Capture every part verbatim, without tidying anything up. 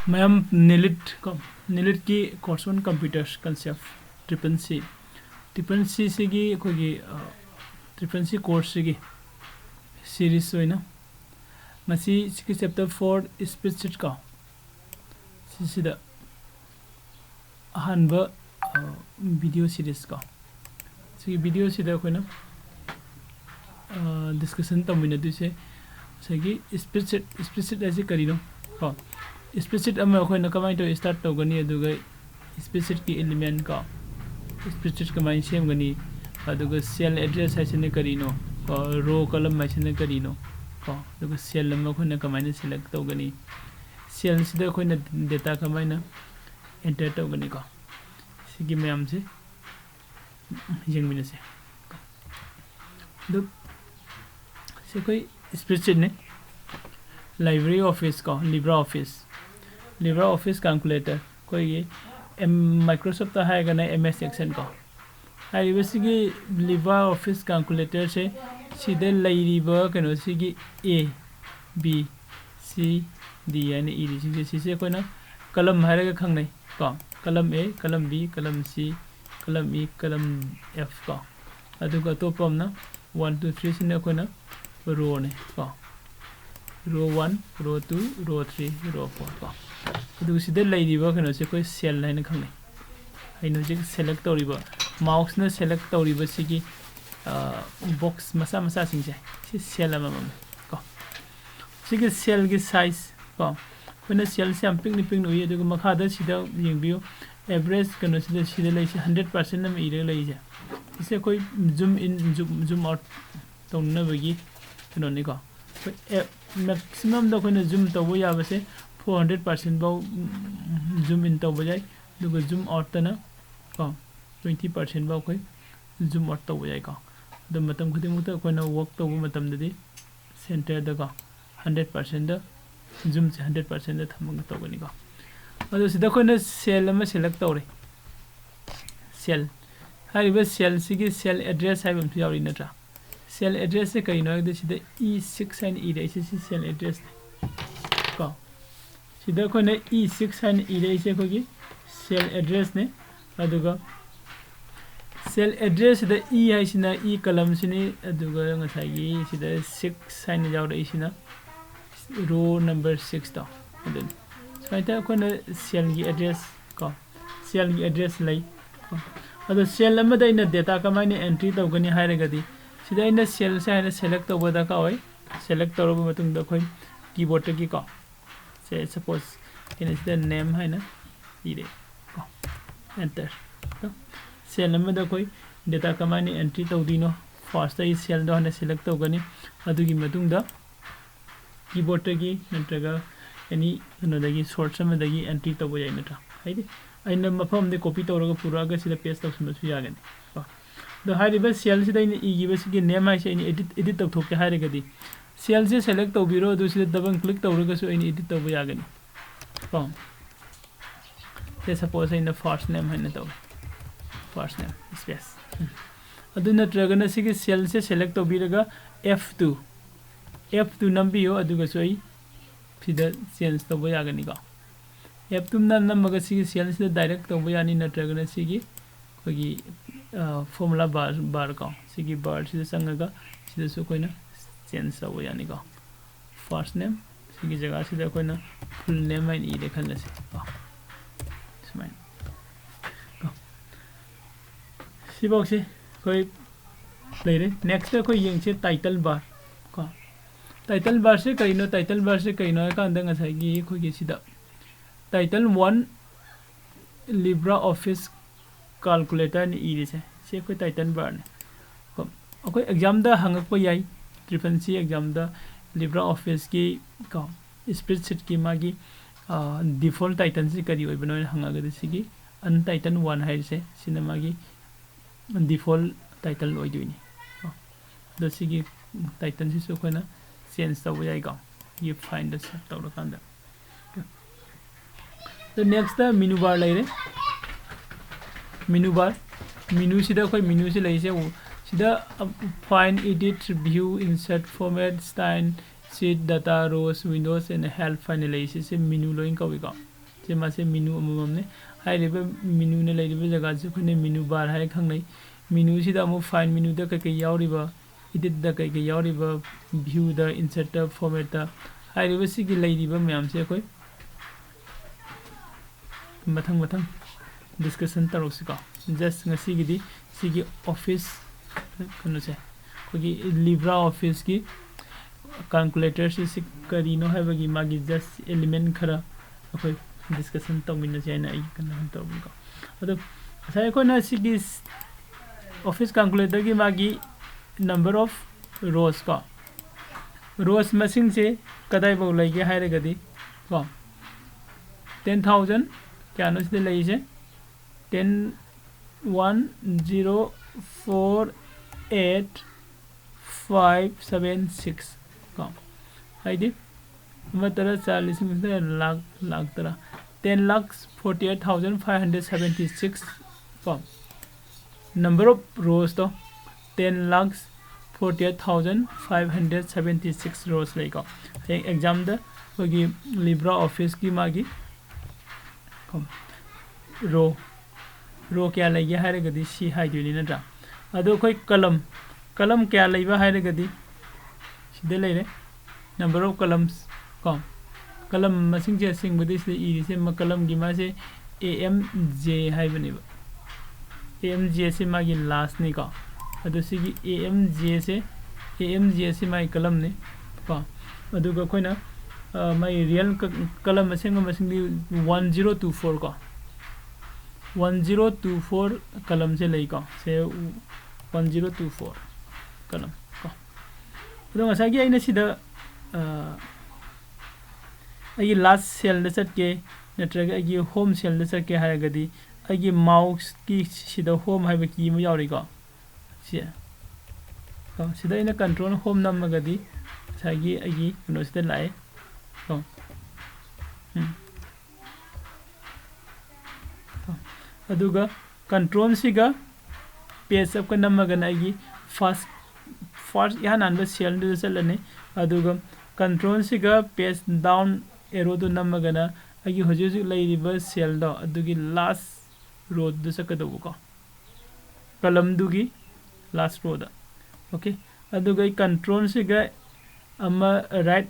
ꯃꯌꯥꯝ ꯅꯤꯂꯤꯠ ꯀꯣ, ꯅꯤꯂꯤꯠꯀꯤ course on computers concept, triple C, triple C ꯁꯤꯒꯤ ꯑꯩꯈꯣꯏꯒꯤ triple C course ꯁꯤꯒꯤ series ꯑꯣꯏꯅ ꯉꯁꯤ ꯁꯤꯒꯤ chapter four, spreadsheet ꯀꯣ, ꯁꯤꯁꯤꯗ ꯑꯍꯥꯟꯕ video series ꯀꯣ, ꯁꯤꯒꯤ video ꯁꯤꯗ ꯑꯩꯈꯣꯏꯅ discussion ꯇꯧꯃꯤꯟꯅꯗꯣꯏꯁꯦ ꯉꯁꯥꯏꯒꯤ spreadsheet, spreadsheet ꯍꯥꯏꯁꯦ ꯀꯔꯤꯅꯣ ꯀꯣ, spreadsheet ꯑꯃ ꯑꯩꯈꯣꯏꯅ ꯀꯃꯥꯏꯅ ꯇꯧꯔ start ꯇꯧꯒꯅꯤ, ꯑꯗꯨꯒ spreadsheet ꯀꯤ element ꯀꯣ, spreadsheet ꯀꯃꯥꯏꯅ ꯁꯦꯝꯒꯅꯤ, ꯑꯗꯨꯒ cell address ꯍꯥꯏꯁꯤꯅ ꯀꯔꯤꯅꯣ ꯀꯣ, row column ꯍꯥꯏꯁꯤꯅ ꯀꯔꯤꯅꯣ ꯀꯣ, ꯑꯗꯨꯒ cell ꯑꯃ ꯑꯩꯈꯣꯏꯅ ꯀꯃꯥꯏꯅ select ꯇꯧꯒꯅꯤ, cell ꯁꯤꯗ ꯑꯩꯈꯣꯏꯅ data ꯀꯃꯥꯏꯅ enter ꯇꯧꯒꯅꯤ ꯀꯣ, ꯁꯤꯒꯤ ꯃꯌꯥꯝꯁꯦ ꯌꯦꯡꯃꯤꯟꯅꯁꯦ꯫ ꯑꯗꯨ ꯁꯤ ꯑꯩꯈꯣꯏ spreadsheet ꯅꯦ, LibreOffice ꯀꯣ, LibreOffice, LibreOffice calculator, ꯑꯩꯈꯣꯏꯒꯤ Microsoft ꯇ ꯍꯥꯏꯔꯒꯅ M S Excel ꯀꯣ꯫ ꯍꯥꯏꯔꯤꯕꯁꯤꯒꯤ LibreOffice calculator ꯁꯦ ꯁꯤꯗ ꯂꯩꯔꯤꯕ ꯀꯩꯅꯣꯁꯤꯒꯤ A, B, C, D ꯍꯥꯏꯅ ꯏꯔꯤꯁꯤꯡꯁꯦ, ꯁꯤꯁꯦ ꯑꯩꯈꯣꯏꯅ column ꯍꯥꯏꯔꯒ ꯈꯪꯅꯩ ꯀꯣ, column A, column B, column C, column E, column F ꯀꯣ꯫ ꯑꯗꯨꯒ ꯑꯇꯣꯞꯄ ꯑꯃꯅ one, two, three ꯁꯤꯅ ꯑꯩꯈꯣꯏꯅ row ꯅꯦ ꯀꯣ, row one, row two, row three, row four ꯀꯣ꯫ ꯑꯗꯨꯒ ꯁꯤꯗ ꯂꯩꯔꯤꯕ ꯀꯩꯅꯣꯁꯦ ꯑꯩꯈꯣꯏ cell ꯍꯥꯏꯅ ꯈꯪꯅꯩ꯫ ꯑꯩꯅ ꯍꯧꯖꯤꯛ select ꯇꯧꯔꯤꯕ, mouse ꯅ select ꯇꯧꯔꯤꯕ ꯁꯤꯒꯤ box ꯃꯆꯥ ꯃꯆꯥꯁꯤꯡꯁꯦ, ꯁꯤ cell ꯑꯃꯃꯝꯅꯤ ꯀꯣ꯫ ꯁꯤꯒꯤ cell ꯒꯤ size ꯀꯣ, ꯑꯩꯈꯣꯏꯅ cell ꯁꯦ ꯌꯥꯝ ꯄꯤꯛꯅ ꯄꯤꯛꯅ ꯎꯏ꯫ ꯑꯗꯨꯒ ꯃꯈꯥꯗ ꯁꯤꯗ ꯌꯦꯡꯕꯤꯌꯨ, average ꯀꯩꯅꯣꯁꯤꯗ, ꯁꯤꯗ ꯂꯩꯁꯤ hundred percent ꯑꯃ ꯏꯔꯒ ꯂꯩꯔꯤꯁꯦ꯫ ꯁꯤꯁꯦ ꯑꯩꯈꯣꯏ zoom in, zoom, zoom out ꯇꯧꯅꯅꯕꯒꯤ ꯀꯩꯅꯣꯅꯤꯀꯣ꯫ ꯑꯩꯈꯣꯏ maximum ꯗ ꯑꯩꯈꯣꯏꯅ zoom ꯇꯧꯕ ꯌꯥꯕꯁꯦ four hundred percent ꯐꯥꯎ zoom in ꯇꯧꯕ ꯌꯥꯏ꯫ ꯑꯗꯨꯒ zoom out ꯇꯅ ꯀꯣ, twenty percent ꯐꯥꯎ ꯑꯩꯈꯣꯏ zoom out ꯇꯧꯕ ꯌꯥꯏꯀꯣ꯫ ꯑꯗꯨ ꯃꯇꯝ ꯈꯨꯗꯤꯡꯃꯛꯇ ꯑꯩꯈꯣꯏꯅ work ꯇꯧꯕ ꯃꯇꯝꯗꯗꯤ center ꯗꯀꯣ, hundred percent ꯗ, zoom ꯁꯦ hundred percent ꯗ ꯊꯝꯃꯒ ꯇꯧꯒꯅꯤꯀꯣ꯫ ꯑꯗꯣ ꯁꯤꯗ ꯑꯩꯈꯣꯏꯅ cell ꯑꯃ select ꯇꯧꯔꯦ꯫ Cell ꯍꯥꯏꯔꯤꯕ cell ꯁꯤꯒꯤ cell address ꯍꯥꯏꯕ ꯑꯃꯁꯨ ꯌꯥꯎꯔꯤ ꯅꯠꯇ꯭ꯔꯥ? Cell address ꯁꯦ ꯀꯔꯤꯅꯣ ꯍꯥꯏꯕꯗ ꯁꯤꯗ E six ꯍꯥꯏꯅ ꯏꯔꯦ, ꯑꯩꯁꯦ ꯁꯤ cell address ꯅꯦ ꯀꯣ꯫ ꯁꯤꯗ ꯑꯩꯈꯣꯏꯅ ꯏ ꯁꯤꯛꯁ ꯍꯥꯏꯅ ꯏꯔꯛꯏꯁꯦ ꯑꯩꯈꯣꯏꯒꯤ cell addressꯅꯦ꯫ ꯑꯗꯨꯒ cell addressꯁꯤꯗ ꯏ ꯍꯥꯏꯁꯤꯅ ꯏ columnꯁꯤꯅꯤ, ꯑꯗꯨꯒ ꯉꯁꯥꯏꯒꯤ ꯁꯤꯗ ꯁꯤꯛꯁ ꯍꯥꯏꯅ ꯌꯥꯎꯔꯛꯏꯁꯤꯅ row number sixꯇꯣ ꯑꯗꯨꯅꯤ꯫ ꯁꯨꯃꯥꯏꯅ ꯇꯧꯔꯒ ꯑꯩꯈꯣꯏꯅ cellꯒꯤ address ꯀꯣ, cellꯒꯤ address ꯂꯩ꯫ ꯑꯗꯣ cell ꯑꯃꯗ ꯑꯩꯅ data ꯀꯃꯥꯏꯅ entry ꯇꯧꯒꯅꯤ ꯍꯥꯏꯔꯒꯗꯤ, ꯁꯤꯗ ꯑꯩꯅ cellꯁꯦ ꯍꯥꯏꯅ select ꯇꯧꯕ ꯗꯔꯀꯥꯔ ꯑꯣꯏ꯫ Select ꯇꯧꯔꯕ ꯃꯇꯨꯡꯗ ꯑꯩꯈꯣꯏ keyboardꯇꯒꯤꯀꯣ, ꯁꯦ suppose ꯑꯩꯅ ꯁꯤꯗ name ꯍꯥꯏꯅ ꯏꯔꯦ ꯀꯣ, enter꯫ Cell ꯑꯃꯗ ꯑꯩꯈꯣꯏ data ꯀꯃꯥꯏꯅ entry ꯇꯧꯗꯣꯏꯅꯣ? Firstꯇ ꯑꯩ cellꯗꯣ ꯍꯥꯟꯅ select ꯇꯧꯒꯅꯤ꯫ ꯑꯗꯨꯒꯤ ꯃꯇꯨꯡꯗ keyboardꯇꯒꯤ ꯅꯠꯇ꯭ꯔꯒ any ꯀꯩꯅꯣꯗꯒꯤ source ꯑꯃꯗꯒꯤ entry ꯇꯧꯕ ꯌꯥꯏ, ꯅꯠꯇ꯭ꯔꯥ? ꯍꯥꯏꯗꯤ ꯑꯩꯅ ꯃꯐꯝ ꯑꯃꯗꯒꯤ copy ꯇꯧꯔꯒ ꯄꯨꯔꯛꯑꯒ ꯁꯤꯗ paste ꯇꯧꯁꯤꯟꯕꯁꯨ ꯌꯥꯒꯅꯤ ꯀꯣ꯫ ꯑꯗꯣ ꯍꯥꯏꯔꯤꯕ cellꯁꯤꯗ ꯑꯩꯅ ꯏꯈꯤꯕꯁꯤꯒꯤ name ꯍꯥꯏꯁꯦ ꯑꯩꯅ edit, edit ꯇꯧꯊꯣꯛꯀꯦ ꯍꯥꯏꯔꯒꯗꯤ, cellꯁꯦ select ꯇꯧꯕꯤꯔꯣ, ꯑꯗꯨ ꯁꯤꯗ double click ꯇꯧꯔꯒꯁꯨ ꯑꯩꯅ edit ꯇꯧꯕ ꯌꯥꯒꯅꯤ ꯀꯣ꯫ ꯁꯦ suppose ꯑꯩꯅ first name ꯍꯥꯏꯅ ꯇꯧꯔꯦ, first name space꯫ ꯑꯗꯨ ꯅꯠꯇ꯭ꯔꯒꯅ ꯁꯤꯒꯤ cellꯁꯦ select ꯇꯧꯕꯤꯔꯒ F two, F two ꯅꯝꯕꯤꯌꯨ, ꯑꯗꯨꯒꯁꯨ ꯑꯩ ꯁꯤꯗ change ꯇꯧꯕ ꯌꯥꯒꯅꯤꯀꯣ꯫ F two ꯅꯝ-, ꯅꯝꯃꯒ ꯁꯤꯒꯤ cellꯁꯤꯗ direct ꯇꯧꯕ ꯌꯥꯅꯤ, ꯅꯠꯇ꯭ꯔꯒꯅ ꯁꯤꯒꯤ ꯑꯩꯈꯣꯏꯒꯤ, ꯑ, formula bar, bar ꯀꯣ, ꯁꯤꯒꯤ barꯁꯤꯗ ꯆꯪꯉꯒ ꯁꯤꯗꯁꯨ ꯑꯩꯈꯣꯏꯅ change ꯇꯧꯕ ꯌꯥꯅꯤꯀꯣ꯫ First name, ꯁꯤꯒꯤ ꯖꯒꯥꯁꯤꯗ ꯑꯩꯈꯣꯏꯅ full name ꯍꯥꯏꯅ ꯏꯔꯦ ꯈꯜꯂꯁꯤ ꯀꯣ, ꯁꯨꯃꯥꯏꯅ ꯀꯣ꯫ ꯁꯤꯐꯧꯁꯤ ꯑꯩꯈꯣꯏ ꯂꯩꯔꯦ꯫ Nextꯇ ꯑꯩꯈꯣꯏ ꯌꯦꯡꯁꯦ title bar ꯀꯣ꯫ Title barꯁꯦ ꯀꯔꯤꯅꯣ? Title barꯁꯦ ꯀꯔꯤꯅꯣ ꯍꯥꯏꯀꯥꯟꯗ ꯉꯁꯥꯏꯒꯤ ꯑꯩꯈꯣꯏꯒꯤ ꯁꯤꯗ title one LibreOffice calculator ꯍꯥꯏꯅ ꯏꯔꯤꯁꯦ, ꯁꯤ ꯑꯩꯈꯣꯏ title barꯅꯤ꯫ ꯀꯣ, ꯑꯩꯈꯣꯏ examꯗ ꯍꯪꯉꯛꯄ ꯌꯥꯏ, triple C examꯗ LibreOfficeꯀꯤ ꯀꯣ, spreadsheetꯀꯤ ꯃꯥꯒꯤ, ꯑ, default titleꯁꯤ ꯀꯔꯤ ꯑꯣꯏꯕꯅꯣ ꯍꯥꯏꯅ ꯍꯪꯉꯒꯗꯤ ꯁꯤꯒꯤ untitled one ꯍꯥꯏꯔꯤꯁꯦ, ꯁꯤꯅ ꯃꯥꯒꯤ default title ꯑꯣꯏꯗꯣꯏꯅꯤ꯫ ꯀꯣ, ꯑꯗꯣ ꯁꯤꯒꯤ titleꯁꯤꯁꯨ ꯑꯩꯈꯣꯏꯅ change ꯇꯧꯕ ꯌꯥꯏꯀꯣ, ꯁꯤꯒꯤ findꯗ search ꯇꯧꯔꯀꯥꯟꯗ꯫ ꯑꯗꯣ nextꯇ menu bar ꯂꯩꯔꯦ꯫ Menu bar, menuꯁꯤꯗ ꯑꯩꯈꯣꯏ menuꯁꯤ ꯂꯩꯔꯤꯁꯦ ꯎ-, ꯁꯤꯗ, ꯑ, find, edit, view, insert, format, style, Sheet, data, rows, windows, and help ꯍꯥꯏꯅ ꯂꯩ꯫ ꯁꯤꯁꯦ menu ꯂꯣꯏ ꯀꯧꯏꯀꯣ꯫ ꯁꯤ ꯃꯥꯁꯦ menu ꯑꯃꯃꯝꯅꯤ꯫ ꯍꯥꯏꯔꯤꯕ menuꯅ ꯂꯩꯔꯤꯕ ꯖꯒꯥꯁꯤ ꯑꯩꯈꯣꯏꯅ menu bar ꯍꯥꯏꯅ ꯈꯪꯅꯩ꯫ Menuꯁꯤꯗ ꯑꯃꯨꯛ file menuꯗ ꯀꯩꯀꯩ ꯌꯥꯎꯔꯤꯕ, editꯇ ꯀꯩꯀꯩ ꯌꯥꯎꯔꯤꯕ, viewꯗ, insertꯇ, formatꯇ ꯍꯥꯏꯔꯤꯕ ꯁꯤꯒꯤ ꯂꯩꯔꯤꯕ ꯃꯌꯥꯝꯁꯦ ꯑꯩꯈꯣꯏ ꯃꯊꯪ ꯃꯊꯪ discussion ꯇꯧꯔꯛꯁꯤꯀꯣ꯫ Just ꯉꯁꯤꯒꯤꯗꯤ ꯁꯤꯒꯤ office ꯀꯩꯅꯣꯁꯦ, ꯑꯩꯈꯣꯏꯒꯤ LibreOfficeꯀꯤ calculatorꯁꯤ ꯁꯤ ꯀꯔꯤꯅꯣ ꯍꯥꯏꯕꯒꯤ ꯃꯥꯒꯤ just element ꯈꯔ ꯑꯩꯈꯣꯏ discussion ꯇꯧꯃꯤꯟꯅꯁꯦ ꯍꯥꯏꯅ ꯑꯩ ꯀꯩꯅꯣ ꯇꯧꯕꯅꯤꯀꯣ꯫ ꯑꯗꯣ ꯉꯁꯥꯏ ꯑꯩꯈꯣꯏꯅ ꯁꯤꯒꯤ office calculatorꯒꯤ ꯃꯥꯒꯤ number of rows ꯀꯣ, rows ꯃꯁꯤꯡꯁꯦ ꯀꯗꯥꯏꯐꯥꯎ ꯂꯩꯒꯦ ꯍꯥꯏꯔꯒꯗꯤ ꯀꯣ, ten thousand ꯀꯌꯥꯅꯣ ꯁꯤꯗ ꯂꯩꯔꯤꯁꯦ? Ten, one zero four eight five seven six ꯀꯣ꯫ ꯍꯥꯏꯗꯤ ꯑꯃ ꯇꯔꯥ ꯆꯥ ꯂꯤꯁꯤꯡ ꯇꯔꯥ ꯂꯥꯛ, ꯂꯥꯛ ꯇꯔꯥ, ten lakhs forty eight thousand five hundred seventy six ꯀꯣ꯫ Number of rowsꯇꯣ ten lakhs forty eight thousand five hundred seventy six rows ꯂꯩꯀꯣ꯫ ꯍꯌꯦꯡ examꯗ ꯑꯩꯈꯣꯏꯒꯤ LibreOfficeꯀꯤ ꯃꯥꯒꯤ row, row ꯀꯌꯥ ꯂꯩꯒꯦ ꯍꯥꯏꯔꯒꯗꯤ ꯁꯤ ꯍꯥꯏꯗꯣꯏꯅꯤ ꯅꯠꯇ꯭ꯔꯥ? ꯑꯗꯣ ꯑꯩꯈꯣꯏ column, column ꯀꯌꯥ ꯂꯩꯕ ꯍꯥꯏꯔꯒꯗꯤ ꯁꯤꯗ ꯂꯩꯔꯦ, number of columns ꯀꯣ꯫ Column ꯃꯁꯤꯡꯁꯦ ꯑꯁꯦꯡꯕꯗꯤ ꯁꯤꯗ ꯏꯔꯤꯁꯦ ꯃ-, columnꯒꯤ ꯃꯥꯁꯦ A M J ꯍꯥꯏꯕꯅꯦꯕ꯫ A M J ꯁꯦ ꯃꯥꯒꯤ lastꯅꯤꯀꯣ꯫ ꯑꯗꯣ ꯁꯤꯒꯤ A M J say, A M J ꯁꯦ ꯃꯥꯒꯤ columnꯅꯤ ꯀꯣ꯫ ꯑꯗꯨꯒ ꯑꯩꯈꯣꯏꯅ, ꯑ, ꯃꯥꯒꯤ real ꯀ-, column ꯑꯁꯦꯡꯕ ꯃꯁꯤꯡꯗꯤ one zero two four ꯀꯣ꯫ One zero two four columnꯁꯦ ꯂꯩꯀꯣ꯫ ꯁꯦ one zero two four column ꯀꯣ꯫ ꯑꯗꯣ ꯉꯁꯥꯏꯒꯤ ꯑꯩꯅ ꯁꯤꯗ, ꯑ, ꯑꯩꯒꯤ last cellꯗ ꯆꯠꯀꯦ ꯅꯠꯇ꯭ꯔꯒ ꯑꯩꯒꯤ home cellꯗ ꯆꯠꯀꯦ ꯍꯥꯏꯔꯒꯗꯤ ꯑꯩꯒꯤ mouseꯀꯤ ꯁꯤꯗ home ꯍꯥꯏꯕ key ꯑꯃ ꯌꯥꯎꯔꯤꯀꯣ꯫ ꯁꯤ, ꯀꯣ, ꯁꯤꯗ ꯑꯩꯅ control home ꯅꯝꯃꯒꯗꯤ ꯉꯁꯥꯏꯒꯤ ꯑꯩꯒꯤ ꯀꯩꯅꯣꯁꯤꯗ ꯂꯥꯛꯑꯦ ꯀꯣ꯫ ꯎꯝ꯫ ꯀꯣ꯫ ꯑꯗꯨꯒ controlꯁꯤꯒ page upꯀ ꯅꯝꯃꯒꯅ ꯑꯩꯒꯤ first, first ꯏꯍꯥꯟ ꯍꯥꯟꯕ cellꯗꯨꯗ ꯆꯠꯂꯅꯤ꯫ ꯑꯗꯨꯒ ꯀꯟꯇ꯭ꯔꯣꯜꯁꯤꯒ ꯄꯦꯖ ꯗꯥꯎꯟ ꯑꯦꯔꯣꯗꯨ ꯅꯝꯃꯒꯅ ꯑꯩꯒꯤ ꯍꯧꯖꯤꯛ ꯍꯧꯖꯤꯛ ꯂꯩꯔꯤꯕ ꯁꯦꯜꯗꯣ ꯑꯗꯨꯒꯤ ꯂꯥꯁ ꯔꯣꯗꯨ ꯆꯠꯀꯗꯧꯕꯀꯣ, ꯀꯂꯝꯗꯨꯒꯤ ꯂꯥꯁ ꯔꯣꯗ꯫ ꯑꯣꯀꯦ, ꯑꯗꯨꯒ ꯑꯩ ꯀꯟꯇ꯭ꯔꯣꯜꯁꯤꯒ ꯑꯃ ꯔꯥꯏꯠ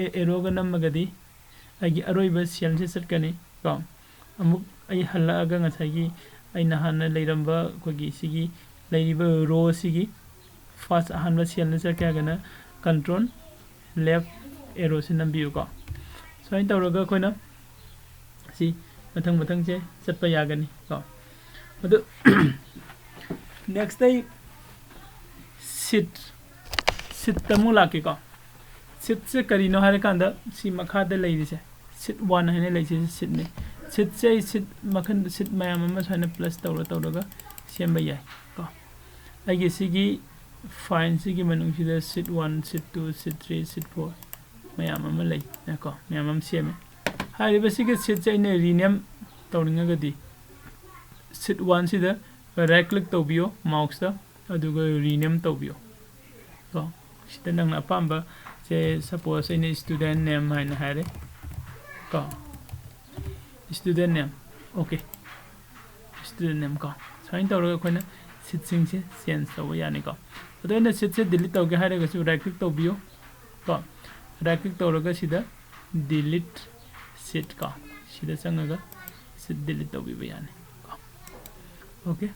ꯑꯦꯔꯣꯒ ꯅꯝꯃꯒꯗꯤ ꯑꯩꯒꯤ ꯑꯔꯣꯏꯕ ꯁꯦꯜꯁꯦ ꯆꯠꯀꯅꯤ ꯀꯣ꯫ ꯑꯃꯨꯛ ꯑꯩ ꯍꯜꯂꯛꯑꯒ ꯉꯁꯥꯏꯒꯤ ꯑꯩꯅ ꯍꯥꯟꯅ ꯂꯩꯔꯝꯕ ꯑꯩꯈꯣꯏꯒꯤ ꯁꯤꯒꯤ ꯂꯩꯔꯤꯕ ꯔꯣꯁꯤꯒꯤ ꯐꯥꯔꯁ ꯑꯍꯥꯟꯕ ꯁꯦꯜꯗ ꯆꯠꯀꯦ ꯍꯥꯏꯔꯒꯅ ꯀꯟꯇ꯭ꯔꯣꯜ ꯂꯦꯐ ꯑꯦꯔꯣꯁꯤ ꯅꯝꯕꯤꯌꯨꯀꯣ꯫ ꯁꯨꯃꯥꯏꯅ ꯇꯧꯔꯒ ꯑꯩꯈꯣꯏꯅ ꯁꯤ ꯃꯊꯪ ꯃꯊꯪꯁꯦ ꯆꯠꯄ ꯌꯥꯒꯅꯤ ꯀꯣ꯫ ꯑꯗꯨ ꯅꯦꯛꯁꯇ ꯑꯩ ꯁꯤꯠ ꯁꯤꯠꯇ ꯑꯃꯨꯛ ꯂꯥꯛꯀꯦꯀꯣ꯫ ꯁꯤꯠꯁꯦ ꯀꯔꯤꯅꯣ ꯍꯥꯏꯔꯀꯥꯟꯗ ꯁꯤ ꯃꯈꯥꯗ ꯂꯩꯔꯤꯁꯦ ꯁꯤꯠ ꯋꯥꯟ ꯍꯥꯏꯅ ꯂꯩꯔꯤꯁꯦ ꯁꯤꯠꯅꯤ꯫ ꯁꯤꯠꯁꯦ ꯑꯩ ꯁꯤꯠ ꯃꯈꯜ ꯁꯤꯠ ꯃꯌꯥꯝ ꯑꯃ ꯁꯨꯃꯥꯏꯅ ꯄ꯭ꯂꯁ ꯇꯧꯔ ꯇꯧꯔꯒ ꯁꯦꯝꯕ ꯌꯥꯏ ꯀꯣ꯫ ꯑꯩꯒꯤ ꯁꯤꯒꯤ ꯐꯥꯏꯜꯁꯤꯒꯤ ꯃꯅꯨꯡꯁꯤꯗ ꯁꯤꯠ ꯋꯥꯟ, ꯁꯤꯠ ꯇꯨ, ꯁꯤꯠ ꯊ꯭ꯔꯤ, ꯁꯤꯠ ꯐꯣꯔ ꯃꯌꯥꯝ ꯑꯃ ꯂꯩ ꯀꯣ, ꯃꯌꯥꯝ ꯑꯃ ꯁꯦꯝꯃꯦ꯫ ꯍꯥꯏꯔꯤꯕꯁꯤꯒꯤ ꯁꯤꯠꯁꯦ ꯑꯩꯅ ꯔꯤꯅꯦꯝ ꯇꯧꯅꯤꯡꯉꯒꯗꯤ ꯁꯤꯠ ꯋꯥꯟꯁꯤꯗ ꯔꯥꯏꯠ ꯀ꯭ꯂꯤꯛ ꯇꯧꯕꯤꯌꯣ ꯃꯥꯎꯁꯇ, ꯑꯗꯨꯒ ꯔꯤꯅꯦꯝ ꯇꯧꯕꯤꯌꯣ ꯀꯣ꯫ ꯁꯤꯗ ꯅꯪꯅ ꯑꯄꯥꯝꯕ ꯁꯦ, ꯁꯄꯣꯁ ꯑꯩꯅ ꯁ꯭ꯇꯨꯗꯦꯟ ꯅꯦꯝ ꯍꯥꯏꯅ ꯍꯥꯏꯔꯦ ꯀꯣ, student name. Okay, student name ꯀꯣ꯫ ꯁꯨꯃꯥꯏꯅ ꯇꯧꯔꯒ ꯑꯩꯈꯣꯏꯅ ꯁꯤꯠꯁꯤꯡꯁꯦ ꯆꯦꯟꯖ ꯇꯧꯕ ꯌꯥꯅꯤꯀꯣ꯫ ꯑꯗꯣ ꯑꯩꯅ ꯁꯤꯠꯁꯦ ꯗꯤꯂꯤꯠ ꯇꯧꯒꯦ ꯍꯥꯏꯔꯒꯁꯨ ꯔꯥꯏꯠ ꯀ꯭ꯂꯤꯛ ꯇꯧꯕꯤꯌꯨ ꯀꯣ꯫ ꯔꯥꯏꯠ ꯀ꯭ꯂꯤꯛ ꯇꯧꯔꯒ ꯁꯤꯗ ꯗꯤꯂꯤꯠ ꯁꯤꯠ ꯀꯣ, ꯁꯤꯗ ꯆꯪꯉꯒ ꯁꯤꯠ ꯗꯤꯂꯤꯠ ꯇꯧꯕꯤꯕ ꯌꯥꯅꯤ ꯀꯣ꯫ ꯑꯣꯀꯦ,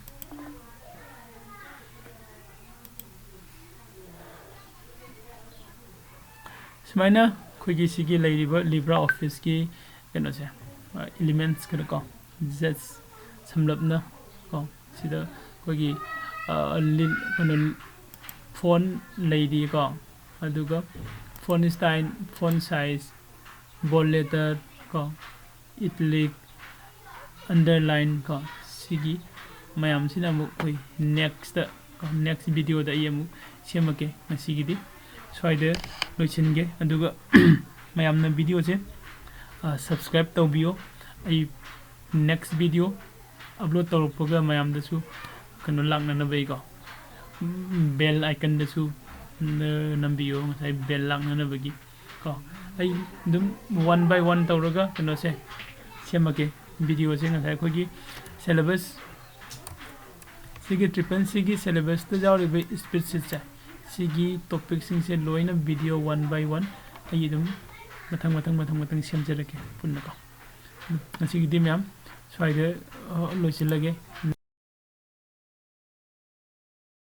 ꯁꯨꯃꯥꯏꯅ ꯑꯩꯈꯣꯏꯒꯤ ꯁꯤꯒꯤ ꯂꯩꯔꯤꯕ ꯂꯤꯕ꯭ꯔꯥ ꯑꯣꯐꯤꯁꯀꯤ ꯀꯩꯅꯣꯁꯦ, ꯏꯂꯤꯃꯦꯟꯁ ꯈꯔ ꯀꯣ, ꯖꯁ ꯁꯝꯂꯞꯅ ꯀꯣ, ꯁꯤꯗ ꯑꯩꯈꯣꯏꯒꯤ ꯀꯩꯅꯣ ꯐꯣꯟ ꯂꯩꯔꯤꯀꯣ, ꯑꯗꯨꯒ ꯐꯣꯟ ꯁ꯭ꯇꯥꯏꯜ, ꯐꯣꯟ ꯁꯥꯏꯖ, ꯕꯣꯜ ꯂꯦꯇꯔ ꯀꯣ, ꯏꯇꯂꯤꯛ, ꯑꯟꯗꯔꯂꯥꯏꯟ ꯀꯣ, ꯁꯤꯒꯤ ꯃꯌꯥꯝꯁꯤꯅ ꯑꯃꯨꯛ ꯑꯩꯈꯣꯏ ꯅꯦꯛꯁꯇ ꯀꯣ, ꯅꯦꯛꯁ ꯚꯤꯗꯤꯑꯣꯗ ꯑꯩ ꯑꯃꯨꯛ ꯁꯦꯝꯃꯛꯀꯦ꯫ ꯉꯁꯤꯒꯤꯗꯤ ꯁ꯭ꯋꯥꯏꯗ ꯂꯣꯏꯁꯤꯟꯒꯦ꯫ ꯑꯗꯨꯒ ꯃꯌꯥꯝꯅ ꯚꯤꯗꯤꯑꯣꯁꯦ ꯁꯕꯁꯀ꯭ꯔꯥꯏꯕ ꯇꯧꯕꯤꯌꯣ꯫ ꯑꯩ ꯅꯦꯛꯁ ꯚꯤꯗꯤꯑꯣ ꯑꯞꯂꯣꯗ ꯇꯧꯔꯛꯄꯒ ꯃꯌꯥꯝꯗꯁꯨ ꯀꯩꯅꯣ ꯂꯥꯛꯅꯅꯕ ꯑꯩꯀꯣ, ꯕꯦꯜ ꯑꯥꯏꯀꯟꯗꯁꯨ ꯅꯝꯕꯤꯌꯣ, ꯉꯁꯥꯏ bell ꯂꯥꯛꯅꯅꯕꯒꯤ ꯀꯣ꯫ ꯑꯩ ꯑꯗꯨꯝ one by one ꯇꯧꯔꯒ ꯀꯩꯅꯣꯁꯦ ꯁꯦꯝꯃꯛꯀꯦ꯫ Video ꯁꯦ ꯉꯁꯥꯏ ꯑꯩꯈꯣꯏꯒꯤ syllabus ꯁꯤꯒꯤ triple C ꯒꯤ syllabus ꯇ ꯌꯥꯎꯔꯤꯕ speed sheet ꯁꯦ, ꯁꯤꯒꯤ topic ꯁꯤꯡꯁꯦ ꯂꯣꯏꯅ video one by one ꯑꯩ ꯑꯗꯨꯝ ꯃꯊꯪ ꯃꯊꯪ ꯃꯊꯪ ꯃꯊꯪ ꯁꯦꯝꯖꯔꯛꯀꯦ ꯄꯨꯟꯅꯀꯣ꯫ ꯉꯁꯤꯒꯤꯗꯤ ꯃꯌꯥꯝ ꯁ꯭ꯋꯥꯏꯗ, ꯑ, ꯂꯣꯏꯁꯤꯜꯂꯒꯦ꯫